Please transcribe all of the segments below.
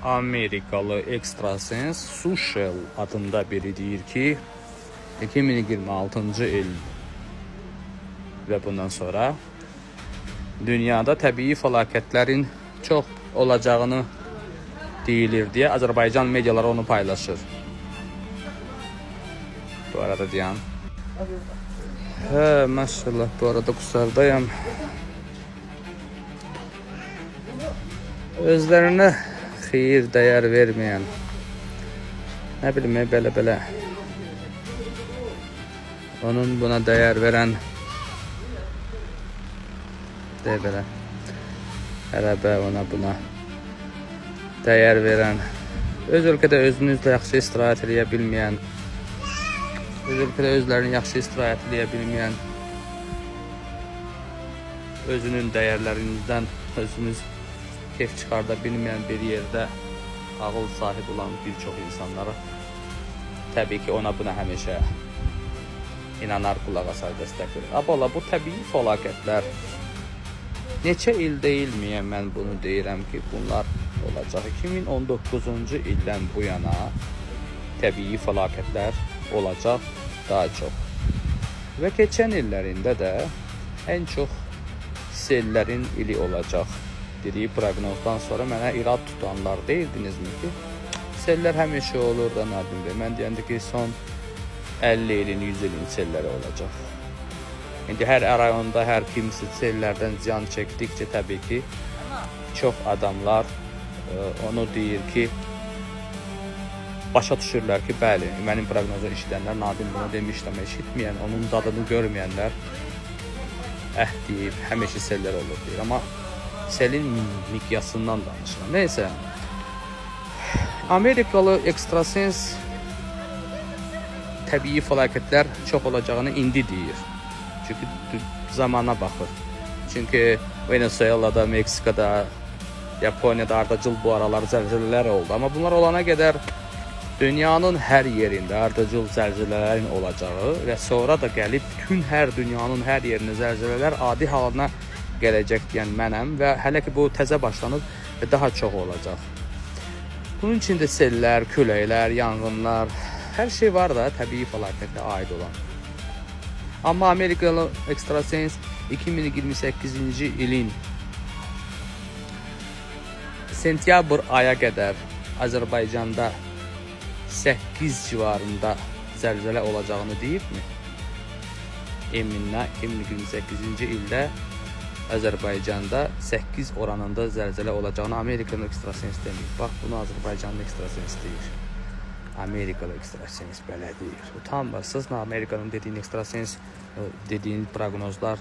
Amerikalı ekstrasens Sushel adında biri deyir ki, 2026-cı il və bundan sonra dünyada təbii fəlakətlərin çox olacağını deyilir deyə Azərbaycan mediaları onu paylaşır. Bu arada deyən. Hə, maşallah, bu arada Qusardayam. Özlərinə xeyir dəyər verməyən, nə bilim, belə-belə onun buna dəyər verən de belə ərəbə ona buna dəyər verən, öz ölkədə özünüzlə yaxşı istirahət eləyə bilməyən, öz ölkədə özlərini yaxşı istirahət eləyə bilməyən, özünün dəyərlərindən özünüz keyf çıxarda bilməyən bir yerdə ağıl sahib olan bir çox insanlara təbii ki, ona buna həmişə inanar, qulaq asar, dəstək verir. Abala, bu təbii fəlakətlər neçə il deyilmiyə mən bunu deyirəm ki, bunlar olacaq. 2019-cu ildən bu yana təbii fəlakətlər olacaq daha çox. Və keçən illərində də ən çox sellərin ili olacaq dediyi proqnozdan sonra mənə irad tutanlar deyildinizmi ki, sellər həmişə olur da Nadim bəy. Mən deyəndə ki, son 50 ilin, 100 ilin selləri olacaq. İndi hər rayonda hər kimisi sellərdən ziyan çəkdikcə təbii ki, çox adamlar onu deyir ki, başa düşürlər ki, bəli, mənim proqnozu eşidənlər Nadim bunu demişdi, amma eşitməyən, onun dadını görməyənlər deyib, həmişə sellər olur deyir. Amma selin miqyasından danışıram. Neysə, Amerikalı ekstrasens təbii fəlakətlər çox olacağını indi deyir. Çünki zamana baxır. Çünki Venezuela'da, Meksikada, Yaponiyada ardıcıl bu aralar zəlzələlər oldu. Amma bunlar olana qədər dünyanın hər yerində ardıcıl zəlzələlərin olacağı və sonra da gəlib bütün hər dünyanın hər yerində zəlzələlər adi halına gələcək deyən mənəm və hələ ki bu təzə başlanıb və daha çox olacaq. Bunun içində sellər, küləklər, yanğınlar, hər şey var da təbii fəlakətə aid olan. Amma Amerikalı ekstrasens 2028-ci ilin sentyabr aya qədər Azərbaycanda 8 civarında zəlzələ olacağını deyibmi? Eminlə 2028-ci ildə Azərbaycanda 8 oranında zəlzələ olacağını Amerikalı ekstrasens deməyib. Bax, bunu Azərbaycanlı ekstrasens deyir. Amerikalı ekstrasens belə deyir. Utanmırsınız, Amerikanın dediyin ekstrasens, dediyin proqnozlar.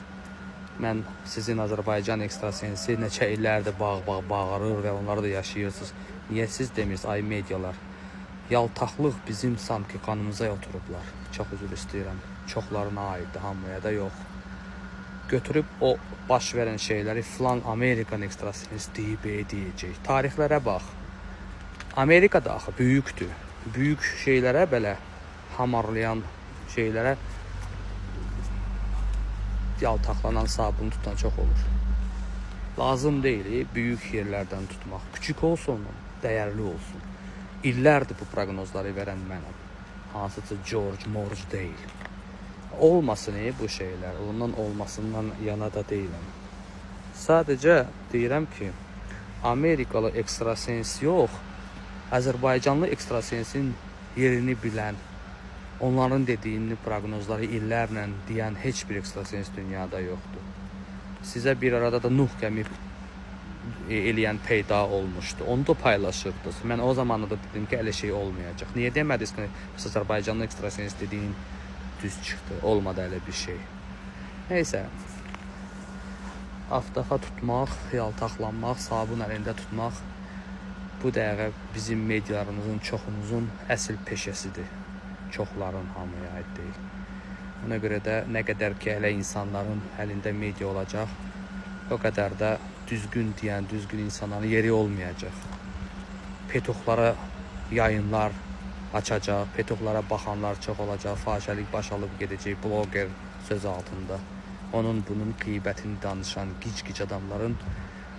Mən sizin Azərbaycan ekstrasensi neçə illərdir bağ-bağ bağırır və onları da yaşayırsınız. Niyə siz demirsiniz, ay medialar? Yaltaqlıq bizim sanki qanımıza oturublar. Çox üzr istəyirəm. Çoxlarına aiddir, hamıya da yox. Götürüb o baş verən şeyləri filan Amerikan ekstrasens deyib deyəcək. Tarixlərə bax. Amerika da axı böyükdür. Böyük şeylərə belə hamarlayan şeylərə yaltaqlanan, sabun tutan çox olur. Lazım deyil böyük yerlərdən tutmaq. Küçük olsun, dəyərli olsun. İllərdir bu proqnozları verən mənəm. Hansısa George Morge deyil. Olmasın bu şeylər. Ondan olmasından yana da deyiləm. Sadəcə deyirəm ki, Amerikalı ekstrasens yox, Azərbaycanlı ekstrasensin yerini bilən, onların dediyini proqnozları illərlə deyən heç bir ekstrasens dünyada yoxdur. Sizə bir arada da Nuh gəmi eləyən peyda olmuşdu. Onu da paylaşırdınız. Mən o zaman da dedim ki, elə şey olmayacaq. Niyə demədiniz ki, Azərbaycanlı ekstrasens dediyin düz çıxdı. Olmadı elə bir şey. Neysə. Aftafa tutmaq, yaltaqlanmaq, sabun əlində tutmaq bu dəqiqə bizim medialarımızın çoxumuzun əsl peşəsidir. Çoxların, hamıya aid deyil. Ona görə də nə qədər ki elə insanların əlində media olacaq, o qədər də düzgün deyən, düzgün insanların yeri olmayacaq. Petuxlara yayınlar açacaq, petuxlara baxanlar çox olacaq, fahişəlik baş alıb gedəcək, bloger söz altında. Onun bunun qeybətini danışan gic-gic adamların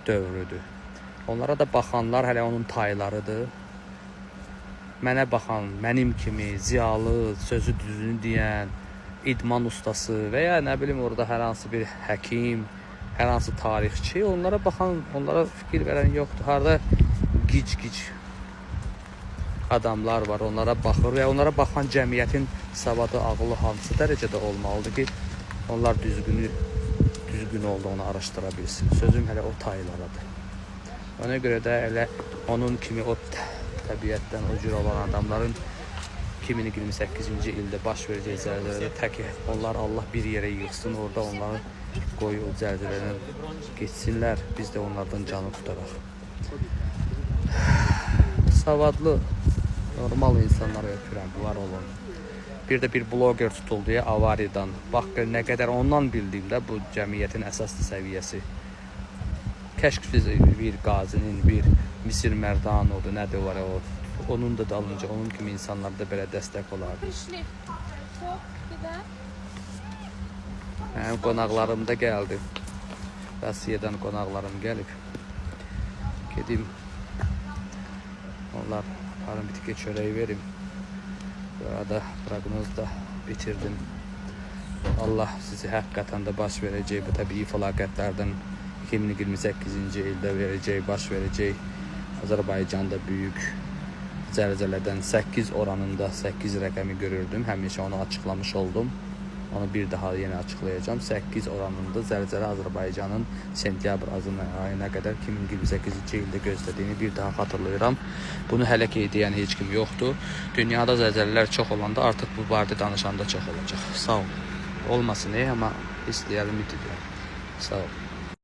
dövrüdür. Onlara da baxanlar hələ onun taylarıdır. Mənə baxan, mənim kimi ziyalı, sözü düzünü deyən, idman ustası və ya nə bilim orada hər hansı bir həkim, hər hansı tarixçi, onlara baxan, onlara fikir verən yoxdur. Harda gic-gic adamlar var, onlara baxır və onlara baxan cəmiyyətin savadı, ağılı hansı dərəcədə olmalıdır ki, onlar düzgün olduğunu araşdıra bilsin. Sözüm hələ o taylaradır. Ona görə də elə onun kimi o təbiətdən o cür olan adamların 2028-ci ildə baş verəcək zəlzələdə tək onlar Allah bir yerə yığsın, orada onları qoy o zəlzələdən keçsinlər, biz də onlardan canı tutaraq. Savadlı, normal insanları öpürəm, var olun. Bir də bir bloger tutuldu ya avariyadan. Bax gör nə qədər ondan bildiyimdə bu cəmiyyətin əsas səviyyəsi. Kəşk biz bir qazinin, bir Misir Mərdanodur, nədir var o. Onun da dalınca, onun kimi insanlar da belə dəstək olardı. Пришли. Сок, да? Mənim qonaqlarım da gəldi. Rusiyadan qonaqlarım gəlib. Gedim. Onlar aparım bir tikə çörək verim. Bu arada proqnoz da bitirdim. Allah sizi həqiqətən də baş verəcək bu təbii fəlakətlərdən 2028-ci ildə verəcək, baş verəcək Azərbaycanda böyük zəlzələdən 8 oranında 8 rəqəmi görürdüm. Həmişə onu açıqlamış oldum. Onu bir daha yenə açıqlayacağam. 8 oranında zəlzələ Azərbaycanın sentyabr ayına qədər 2028-ci ildə gözlədiyini bir daha xatırlayıram. Bunu hələ ki deyən heç kim yoxdur. Dünyada zəlzələlər çox olanda artıq bu barədə danışanda çox olacaq. Sağ ol. Olmasın, amma istəyəlim, ümid edirəm. Sağ ol.